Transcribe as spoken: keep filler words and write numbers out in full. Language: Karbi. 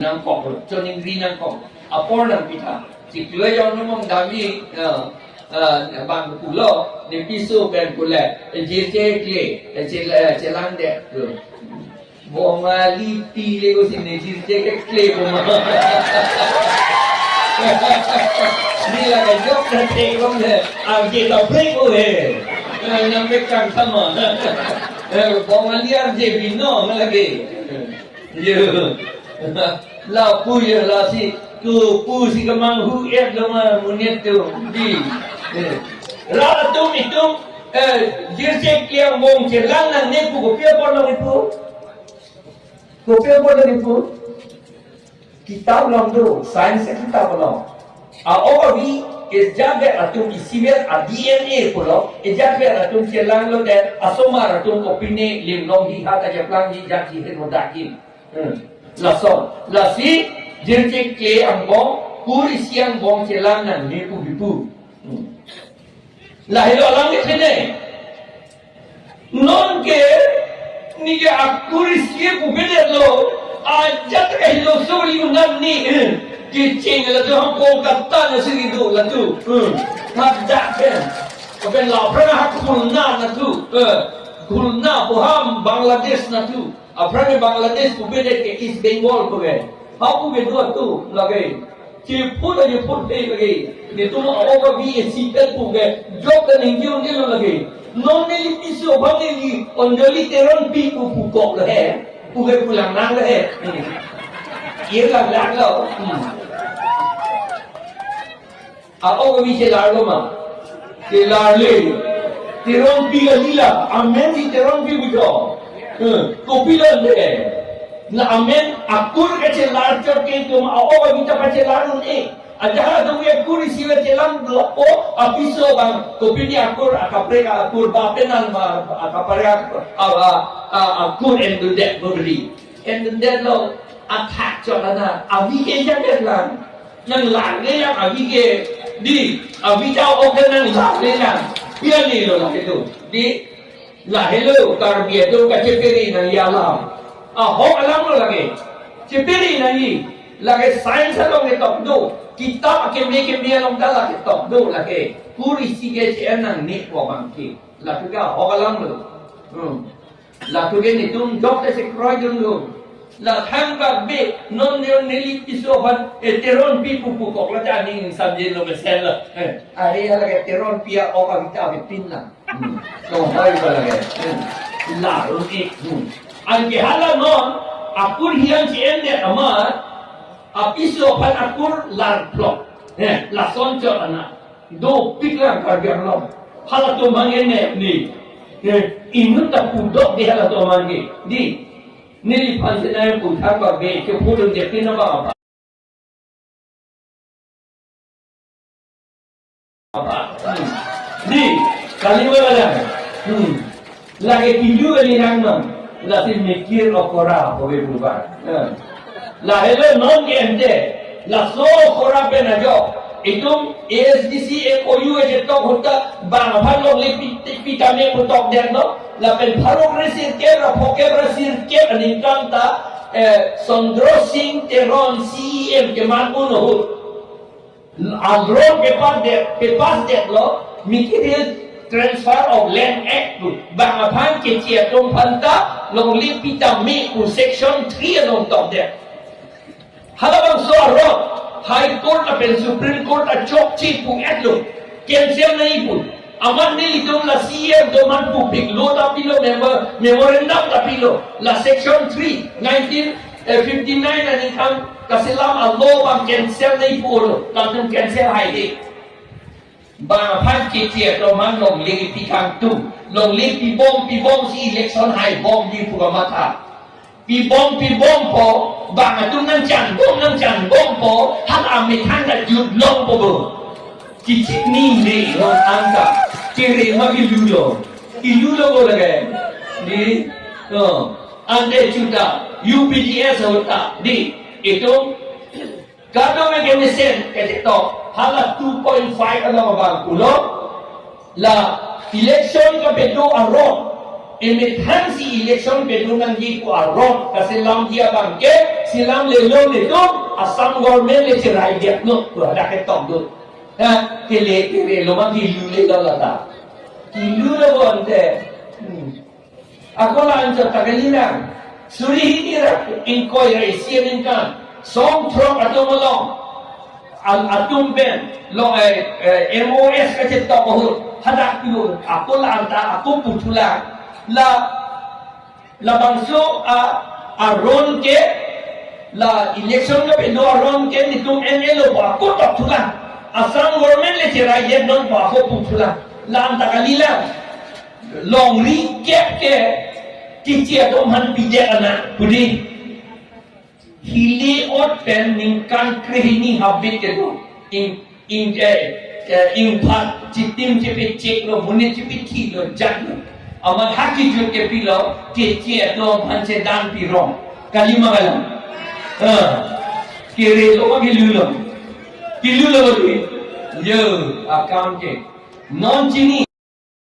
nangkok, choningri nangkok. Apor nangpitha. Chiklo jong numong dami, eh, eh, bang pulo, ne piso pen pule, eh, jirje kle, eh, chel-, eh, chelang de. Bongali pile ko sine jirje ke kle ko ma. Ni la ka jok na te ko ne, arje ta pre ko he. Eh, nang pekang sama. Eh, Bongali arje bino lagi. Yo. Lapu yo lasi. Tu pusi kemang hu et lo ma monit tu. Di. Eh. Rat atum itum, eh, jirje kle angbong chelang nangne pu kopi apor nangkipu? Kopi apor nangkipu? Kitab along do, science kitab along. A-ok avi ejatvet atum isivet a-D N A pulo, ejatvet atum chelanglote, asomar atum kopine limlong hi ha ta japlang hi jat hi he rodak hi. Hmm. Lason, lasi, jirje kle angbong, kur isi angbong chelang nangne pu kipu. Hmm. Lahelo alam ke sene. Nonke, neke akur isi ke pupedet lo, ajat ke hilo suri unan ni, eh, kecheng la tu ha Kolkata na suri do la tu. Hmm. Hadak ke. Kapen la pernah ha Khulna na tu. Eh, Khulna pu ha Bangladesh na tu. Aphrang ke Bangladesh pupedet ke East Bengal puke. Hau puke dua tu lage. Cheput aja put pe lage. Netum a-ok avi isi pet puke. Jok ke ningje unde lo lage. Non neli piso aphan neli Anjali Teronpi pu pukok lo he. Puke pulang nang lo he. Hmm. Ye lang lang lo. Hmm. A-ok avi chelarlo ma? Chelarle. Teronpi alila, amen si Teronpi bujo. Eh, kopi lo le. La amen akur kachelar chot ke tum a-ok avi ta pachelar un-e. Ajahak atum ke akur isi avi chelang lo po, apiso bang, kopi ni akur, akaprek akur, ba penal ma, akaprek akur, a, a, a, akur endundet bobri. Endundet lo, athak chot ana, avi ke jaget lang. Nang lang le yang avi ke, di, avi ta ok nang lang le yang. Pia ni lo lake tu. Di, lahelo, Karbi atum kacheperi nangji alam. Ahok alam lo lake. Cheperi nangji. Lake science along ketok do. Kitab akeme keme along ta lake tok do lake. Kur isi ke che-en nangne pu abang ke. Lake ahok alam lo. Hmm. Lapu ke netum jok te si kroidun lo. La thang ba be, non ne neli piso aphan, eh, Teronpi pu pukok la ta ning samjin lo mesen lo. Eh, are hala ke Teronpi a-ok avi ta avepin lang. Hmm. Songhoi ba lake. Hmm. La ru-ik. Hmm. Anke hala non, akur hian si endet amat, apiso aphan akur lar plok. Eh, lason chot ana. Dopik lang Karbi Anglong. Halatum abang ene ni. Eh, inut ta pudok di halatum abang ke. Di. Neliphan si nai puthak ba be, ke pudun je pin ba ba. Apa? Hmm. Di. Kali ba lang. Hmm. Lake kiju kali nang nang. Lasi mikir okora, hobe berubah. Eh. Lahelo non ke ente. Laso okora pen ajo. Itum A S D C M O U aje tok ahut ta bang aphan longle pi, pi tame pu tokdet lo. Lapen pharo kre sirkep ra phongkep ra sirkep aningkan ta, eh, Chandra Singh Teron C E M keman un ahut. Along kepasdet, kepasdet lo, Mikir Hill Transfer of Land Act pu. Bang aphan keche atum aphan ta longle pi tame pu section three along tokdet. Halabangso arong High Court lapen Supreme Court ta chokche pu-et lo. Cancel nangji pu. Amat nelitum la C E M atum aphan pupik lo ta pilo, member, memorandum ta pilo. La section three, nineteen, eh, fifty-nine aningkan kaselam a-law abang cancel nangji pulo. Latum cancel haide. Bang aphan keche atum aphan longle pi kangtung. Longle pibom pibom si election haibomji pu kamatha. Pibom pibompo, bang atum nangchangbom nangchangbompo, hak amethang ta jut longpo bo. Kichik ni le non angka, kere ma kilu lo. Kilu lo bo lake. Di, oh, ante chuta, U P D S ahut ta, di, itum, kadokave kemesen, kete to, hala two point five along abang pulo, la election kapedo arong, emethang si election pedo nangji pu arong, kaselamji abang ke, Selam lelo netum, Assam government le cherai diak no, tu ada ketok do. Ha, kele kere lo ma kilu lelo lata. Kilu lo bonte. Hmm. Ako la anchot ta kalilang. Suri hini ra ingkoi ra isi aningkan. Song throk atum along. Al atum pen lo eh, eh, M O S kachetok ahut. Hadak piu ako la anta ako puthulang. La labangso a aron ke la election ke pendo aron ke netum N L O pa ako tokthulang. Assam government le cherai yet non pa ako puthulang. La anta kalilang. Longri kep ke tichi atum aphan pidek ana pudi. Hili ot pen ningkan krehini habit ke do. Ing ing eh, eh, ingphat chitim chipi chek lo, monit chipi thi lo, jak lo. Amat ha kijut ke pilo, tichi atum aphan chedan pirong. Kalima kalam. Ha. Kere lo ma kilu lo. Kilu lo di. Yo, akam ke. Non chini.